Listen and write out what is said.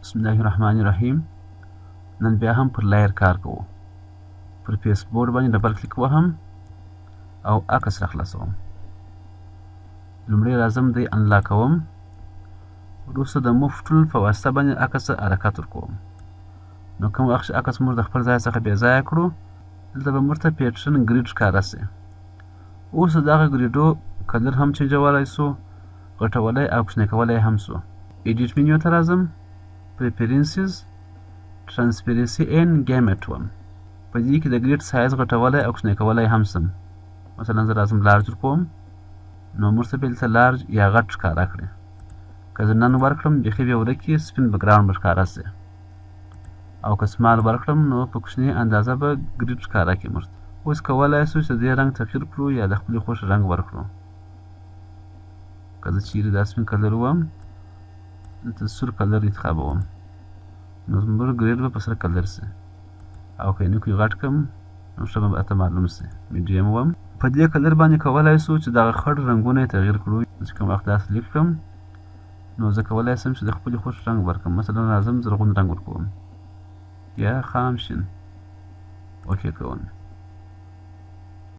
بسم الله الرحمن الرحیم. نن بیا هم پر layer کار کوو. پر pasteboard باندې double click وهم او عکس راخلاصوم. لومړی راځم، دی unlock کوم، وروسته د move tool په واسطه باندې عکس ته حرکت ورکوم. نو کوم وخت چې عکس موږ د خپل ځای څخه بې ځایه کړو، دلته به موږ ته pattern grid ښکاره شي. اوس د دغه grid و color هم چینجولی سو، غټولی او کوچنی کولی هم سو. Edit menu ته راځم، Preferences، Transparency and Gamut وم. په دې کې د grid size غټولی او کوچنی کولی هم سم. مثلا زه راځم، large ورکوم، نو موږ ته به دلته large یا غټ ښکاره کړي. که زه none ورکړم، بیخي به ورک، سپین background به ښکاره سي، او که small ورکړم، نو په کوچنۍ اندازه به grid ښکاره کړي موږ ته. اوس کولای سو چې د دې رنګ تغییر کړو یا د خپلې خوښې رنګ ورکړو. که زه چیرې دا سپین color وم، دلته سور color انتخابوم، نو زموږ grid به په سره color سي، او که یې نوکی غټ کړم، نو ښه به راته معلوم سي. میډیم وم. په دې color باندې کولای سو چې دغه خړ رنګونه یې تغییر کړو. چې کوم وخت دا select کړم، نو زه کولای سم چې د خپلې خوښې رنګ ورکړم. مثلا راځم، زرغون رنګ ورکوم یا خام شین. Okay کوم.